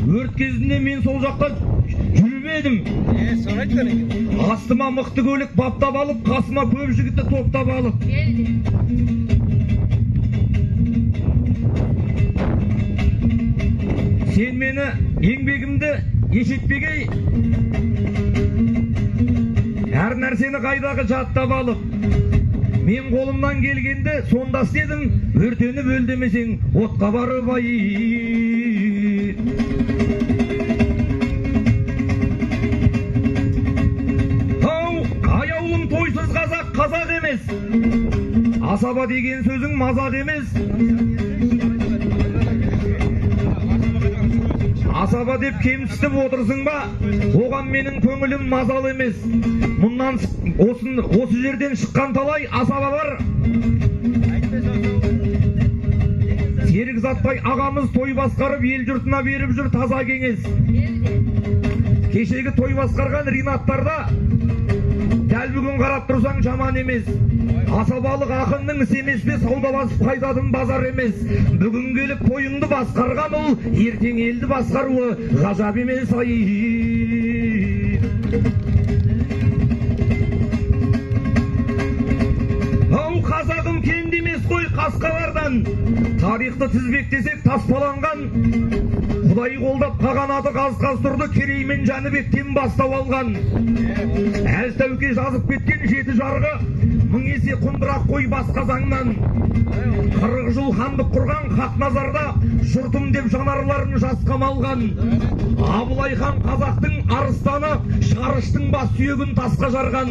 Өрт кезінде мен сол жақта жүріп едім. Соны айтқан екен. Астыма мықты көлік баптап алып, қасыма көп жігітті топтап алып. Сен мені еңбегімді еш етпегей, әр нәрсені қайдағы жаттап алып. Мен қолымнан келгенді сонда істедім, өртеніп өл демесең отқа барып ай. Ау, аяулым тойсыз қазақ қазақ емес, асаба деген сөзің мазақ емес. Асаба деп кемсітіп отырсың ба, оған менің көңілім мазалы емес. Мұндан осы жерден шыққан талай асаба бар. Серік Затбай ағамыз той басқарып, ел жұртына беріп жүр таза кеңес. Кешегі той басқарған Ринаттарда дәл бүгін қарап тұрсаң жаман емес. Асабалық ақынның ісі емес пе, саудаласып қайтатын базар емес. Бүгін келіп тойыңды басқарған ол, ертең елді басқаруы ғажап емес ай. Ау, қазағым кенде емес қой қасқалардан, тарихты тізбектесек таспаланған. Құдай қолдап қағанаты қаз-қаз тұрды, Керей мен Жәнібектен бастау алған. Әз Тәуке жазып кеткен жеті жарғы, мың есе құндырақ қой басқа заңнан. 40 жыл хандық құрған Хақназарда, жұртым деп жанарларын жасқа малған. Абылай хан қазақтың арыстаны, шарыштың бас сүйегін тасқа жарған.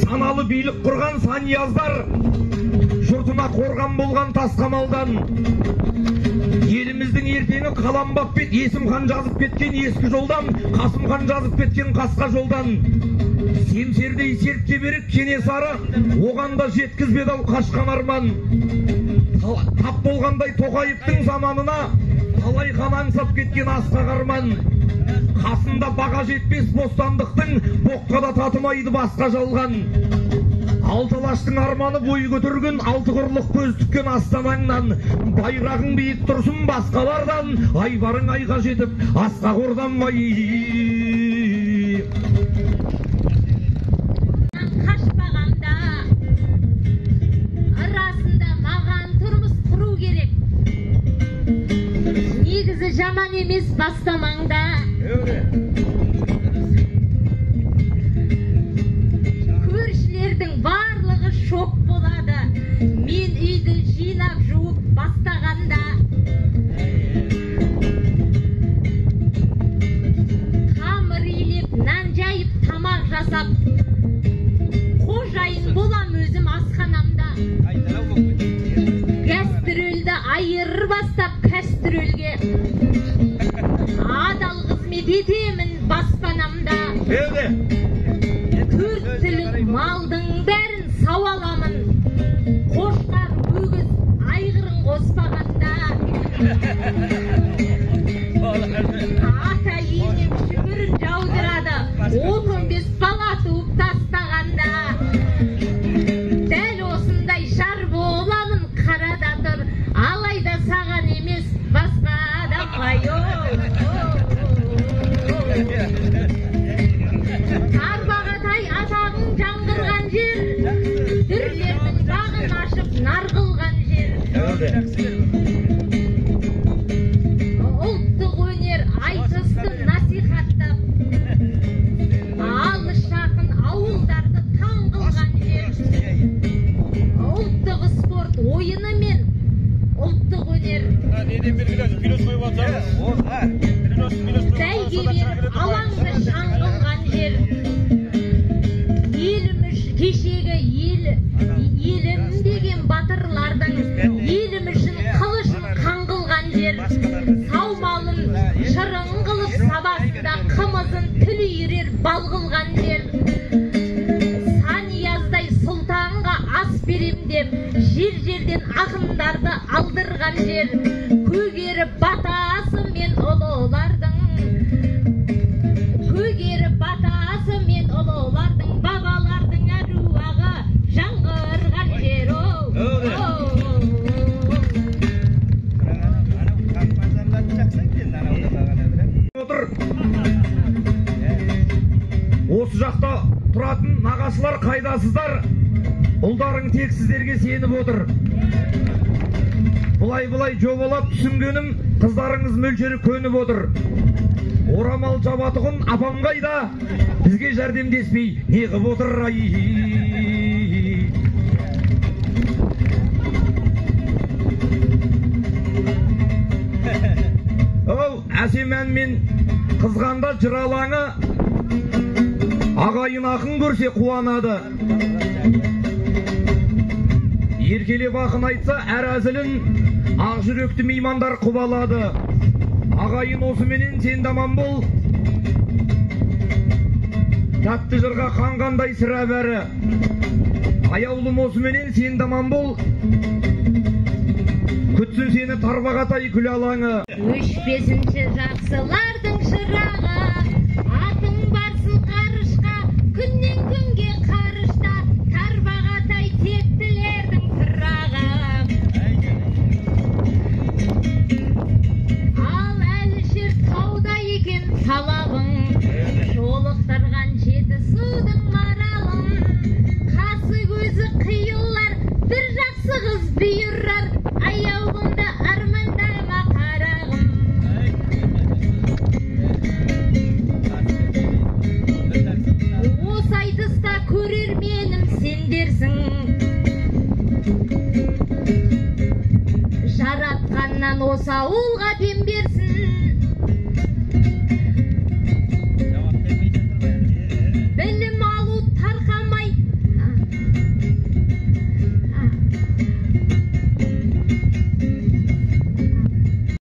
Саналы билік құрған Санияздар, жұртына қорған болған тас қамалдан. Еліміздің ертеңі қаламбап бет, Есім хан жазып кеткен ескі жолдан, Қасым хан жазып кеткен қасқа жолдан. Семсердей сертке беріп Кенесары, оған да жеткізбеді ау қашқан арман. Тап болғандай Тоқаевтың заманына, талай хан аңсап кеткен асқақ арман. Қасында баға жетпес бостандықтың, боққа да татымайды басқа жалған. Алты алаштың арманы бой көтерген, алты құрлық көз тіккен астанаңнан. Байрағың биік тұрсын басқалардан, айбарың айға жетіп асқақ орданмай. Қашпағанда расында маған тұрмыс құру керек. Негізі жаман емес бастамаңда. Көршілердің барлығы шок болады, мен үйді жинап жуып бастағанда. Қамыр илеп, нан жайып, тамақ жасап, қожайын болам өзім асханамда. Гастрөлді айырбастап кәстрөлге, адал қызмет етемін баспанамда. Төрт түлік малдың бәрін сауаламын, қошқар, өгіз, айғырын қоспағанда. Ата енем шүкірін жаудырады, 10-15 бала туып тастағанда. Дәл осындай жар боламын қарада тұр, алайда саған емес басқа адамға. Тарбағатай атағың жаңғырған жер, дүрлердің бағын ашып нар қылған жер. Ұлттық өнер айтысты насихаттап, алыс жақын ауылдарды таң қылған жер. Ұлттық спорт ойыны мен ұлттық өнер бәйге беріп алаңды шаң қылған жер. Елім кешегі елім деген батырлардың елім үшін қылышын қан қылған жер. Саумалын шырын қылып сабасында қымызын тіл үйірер бал қылған жер. Санияздай сұлтанға ас берем деп жер жерден ақындарды алдырған жер. Көгеріп батасы мен ұлылардың, көгеріп батасы мен ұлылардың, бабалардың әруағы жаңғырған жер. Тұратын нағашылар қайдасыздар? Ұлдарың тек сіздерге сеніп отыр. Бұлай-бұлай жобалап түсінгенім, қыздарыңыз мөлшері көніп отыр. Орамал жабатұғын апам қайда? Бізге жәрдемдеспей не қып отыр ай? Оу, әсем әнмен қызғанда жыр алаңы, ағайын ақын көрсе қуанады. Еркелеп ақын айтса әр әзілін, ақ жүректі меймандар құбалады. Ағайын осыменен сен де аман бол. Тәтті жырға қанғандай сірә бәрі. Аяулым осыменен сен де аман бол. Күтсін сені Тарбағатай күл алаңы. Өшпесінші жақсылардың шырағы, атың барсын қарышқа, күннен күнге қарышта, Тарбағатай тектілердің тұрағы. Ал Әлішер тауда екен талабың, жолықтырған жеті судың маралын. Қасы көзі қиылар, бір жақсы қыз бұйырар, аяулымды армандама қарағым. Осы айтыста көрерменім сендерсің, жаратқаннан осы ауылға дем берсін.